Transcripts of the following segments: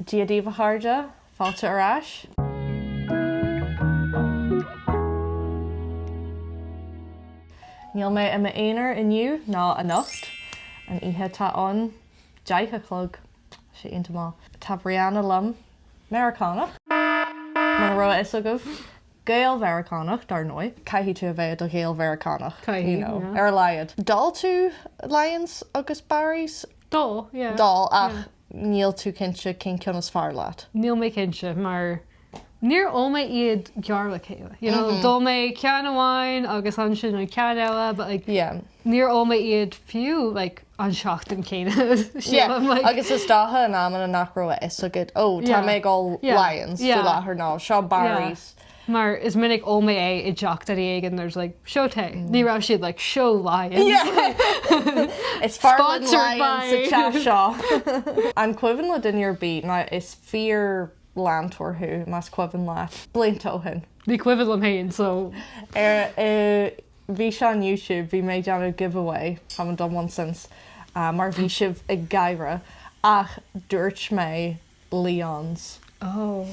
Dia daoibh a chairde, fáilte ar ais. Níl mé i m'aonar inniu, ná anocht. An oíche atá ann, 10 a chlog. Tá sé iontach maith. Tá Brianna liom, Meiriceánach. Muna raibh a fhios agaibh, Gael-Mheiriceánach, dar ndóigh. Caithfidh tú a bheith i do Ghael-Mheiriceánach, you know, ar a laghad. D'ól tú Lyons agus Barry's? D'ól, yeah. D'ól, ach níl tú cinnte cén ceann is fearr leat. Níl mé cinnte, mar níor ól mé iad gearr le chéile. You know, d'ól mé ceann amháin agus ansin an ceann eile, but like, Yeah. níor ól mé iad fiú like an seachtain céanna. Yeah, Sílim, like. agus is dócha in amanna nach raibh a fhios agat, oh, tá Yeah. mé ag ól Yeah. Lyons faoi Yeah. láthair nó seo Barry's. Mar is minic ól mé é i dteach duine éigin there's like seo tae. Ní raibh siad like seo Lyons. Yeah. Is fearr linn Sponsored Lyons sa by. teach seo. An cuimhin le duine ar bith, now is fíor leantóir thú más cuimhin leat, blianta ó shin. Ní cuimhin liom féin so. Ar i bhfíseán YouTube bhí mé ag déanamh giveaway, haven't done one since, mar bhí sibh ag gáire, ach dúirt mé Lyons. Oh.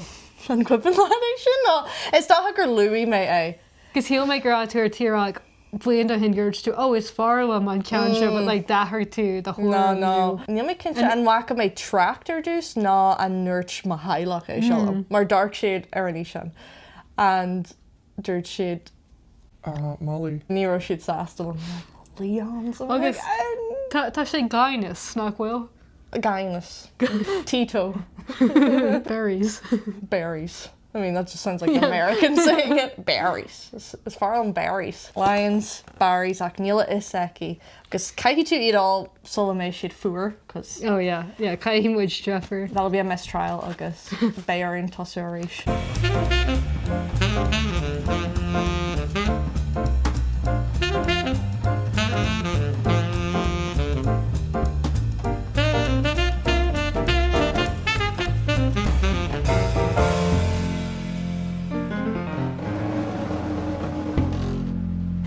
An cuimhin leat é sin? Nó is dócha gur luaigh mé é. Agus shíl mé go raibh tú ar tí a rá like bliain ó shin gur dúirt tú oh is fearr liom an ceann seo but like d'athraigh tú do No, thuairim no. nó. Níl mé cinnte an bhfaca mé trácht ar dtús nó an ndúirt mo theaghlach é seo liom, mar d'amharc siad ar an fhíseán and dúirt siad Ah, Molly. Ní raibh siad sásta liom. Lyons. Agus tá sé Guinness, nach bhfuil? Guinness. Tito. Berries. Berries. I mean, that just sounds like an American saying it. Berries. Is fearr liom Barry's. Lyons, Barry's ach níl a fhios aici. Agus caithfidh tú iad a ól sula mbeidh siad fuar, cos. Oh yeah, yeah, caithfidh muid deifir. That'll be a mistrial agus beidh orainn tosú arís.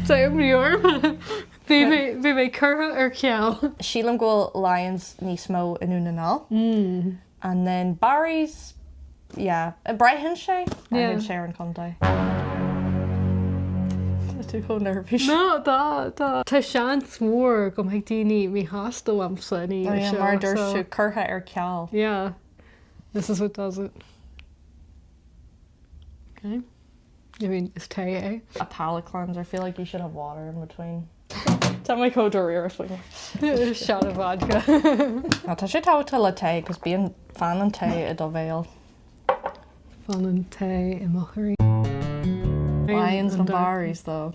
Tá imní orm. Bhí mé, bhí mé curtha ar ceal. Sílim go bhfuil Lyons níos mó i nDún na nGall. And then Barry's, yeah, braitheann sé, braitheann sé ar an chontae. Tá tú chomh neirbhíseach. No, tá, tá. Tá seans mór go mbeidh daoine míshásta liomsa an oíche seo. Mar a dúirt tú, curtha ar ceal. Yeah, this is what does it. Okay. I mean, is tae é. A palate cleanser, feel like you should have water in between. Tá mé chomh dáiríre faoi. Shot of vodka. Ná tá sé tábhachtach le tae, cos bíonn fan an tae i do bhéal. Fan an tae i mo chroí. Lyons and Barry's though.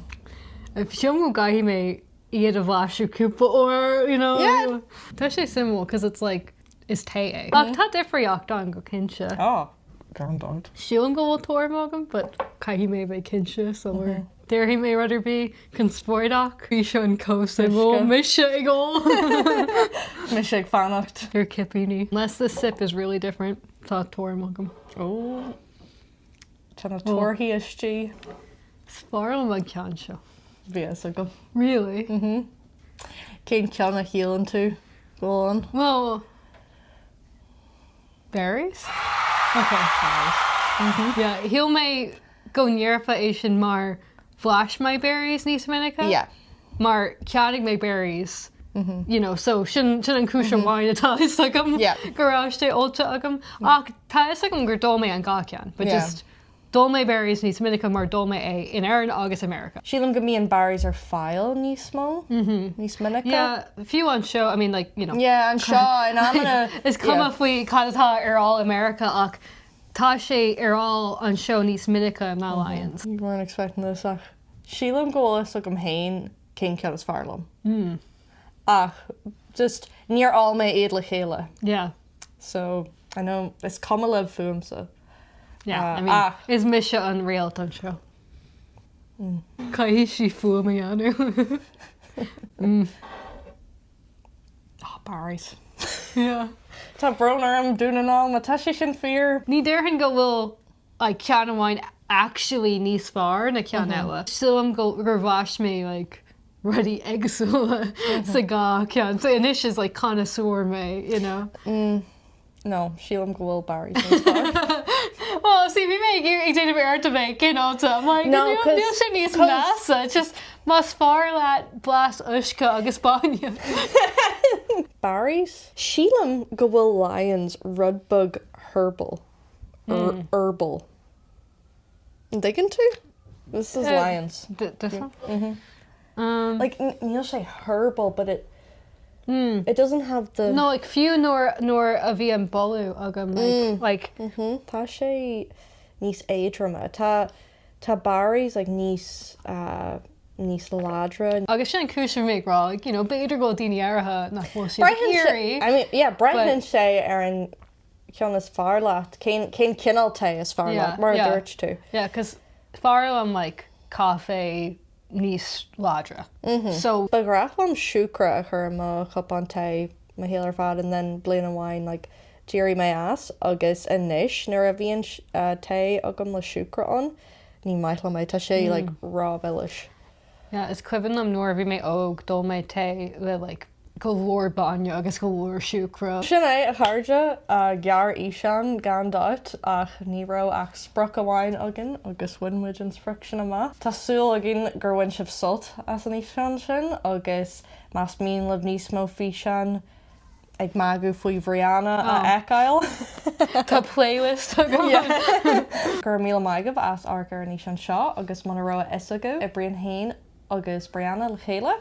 Sílim go gcaithfidh mé iad a bhlaiseadh cúpla uair, you know. Yeah. Tá sé suimiúil cos it's like is tae é. Ach tá difríocht ann go cinnte. Oh. Gan dabht. Sílim go bhfuil tuairim agam but caithfidh mé a bheith cinnte sula déarfaidh mé rud ar bith conspóideach. Bhí seo an chomh suimiúil. Mise ag ól. Mise ag fanacht. Ar cipíní. Unless the sip is really different, tá tuairim agam. Oh. Tá na torthaí istigh. Is fearr liom an ceann seo. Bhí a fhios agam. Really? Mhm. Cén ceann a shíleann tú go bhfuil ann? Well, Barry's? Ok, Barry's. Mhm. Yeah, shíl mé go ndéarfá é sin mar bhlais mé Barry's níos minice. Yeah. Mar cheannaigh mé Barry's, you know, so sin sin an cúis amháin atá a fhios agam go raibh sé ólta agam. Ach tá a fhios agam gur d'ól mé an dhá cheann, but just d'ól mé Barry's níos minice mar d'ól mé é in Éirinn agus i Meiriceá. Sílim go mbíonn Barry's ar fáil níos mó, níos minice. Yeah, fiú anseo, I mean like, you know. Yeah, anseo in amanna. Is cuma faoi cad atá ar fáil i Meiriceá ach tá sé ar fáil anseo níos minice ná Lyons. You weren't expecting this ach sílim go bhfuil a fhios agam féin cén ceann is fearr liom. Ach just níor ól mé iad le chéile. Yeah. So, I know, is cuma libh fúmsa. Yeah, I mean, ach. is mise an réalt anseo. Caithfidh sí fuaim a dhéanamh. Oh, Barry's. Yeah. Tá brón orm, Dún na nGall, má tá sé sin fíor. Ní déarfainn go bhfuil like ceann amháin actually níos fearr na ceann eile. Sílim go gur bhlais mé like rudaí éagsúla sa dhá ceann. So anois is like connoisseur mé, you know. No, sílim go bhfuil Barry's níos fearr. Well, see, bhí mé ag iarraidh ag déanamh iarracht a bheith cineálta. I'm like, No, níl 'cause- níl sé níos 'cause- measa, it's just más fearr leat blas uisce agus bainne. Barry's? Sílim go bhfuil Lyons rud beag herbal. Herbal. An dtuigeann tú? This is Lyons. This one? Like, níl sé herbal, but it it doesn't have the. No, like fiú nuair nuair a bhí an boladh agam, like like. Tá sé níos éadroime. Tá tá Barry's like níos níos láidre. Agus sin an cúis a bhí mé ag rá, like, you know, b'fhéidir go bhfuil daoine áirithe nach bhfuil siad ag Braitheann sé, iarraidh. I mean, yeah, braitheann sé ar an ceann is fearr leat, cén cén cineál tae is fearr leat, mar a dúirt tú. Yeah, 'cause fearr liom like caife níos láidre. So. Ba ghnách liom siúcra a chur i mo chupán tae mo shaol ar fad and then bliain amháin like d'éirigh mé as agus anois nuair a bhíonn tae agam le siúcra ann ní maith liom é, tá sé like rómhilis. Yeah, is cuimhin liom nuair a bhí mé óg d'ól mé tae le like go leor bainne agus go leor siúcra. Sin é, a chairde, gearrfhíseán gan dabht, ach ní raibh ach sprioc amháin againn agus bhain muid an sprioc sin amach. Tá súil againn gur bhain sibh sult as an fhíseán sin agus más mian libh níos mó físeán ag magadh faoi Bhrianna a fheiceáil. Tá playlist agam. Go raibh míle maith agaibh as amharc ar an fhíseán seo agus muna raibh a fhios agaibh, oibríonn féin agus Brianna le chéile.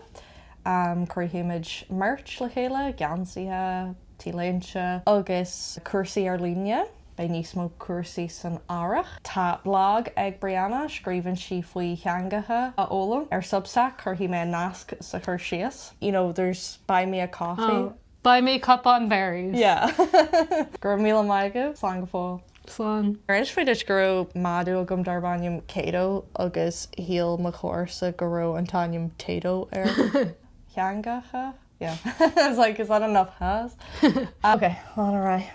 Cruthaímid merch le chéile, geansaithe, T-léinte agus cúrsaí ar líne. Beidh níos mó cúrsaí san earrach. Tá blag ag Brianna, scríobhann sí faoi theangacha a fhoghlaim ar Substack, cuirfidh mé an nasc sa chur síos. You know, there's buy me a coffee. Oh, buy me cupán Barry's. Yeah. Go raibh míle maith agaibh. Slán go fóill. Slán. Ar inis mé duit go raibh madadh agam darb ainm Cato agus shíl mo chomharsa go raibh an t-ainm Tato air. Theangacha? Yeah. I was like, is that enough has? Ok, lán ar aghaidh.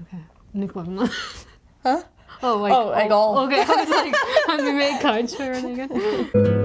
Ok, ní cuimhin liom. Huh? Oh, like, Oh, ag ól. Ok, I was like, bhí mé ag caint faoi rud éigin.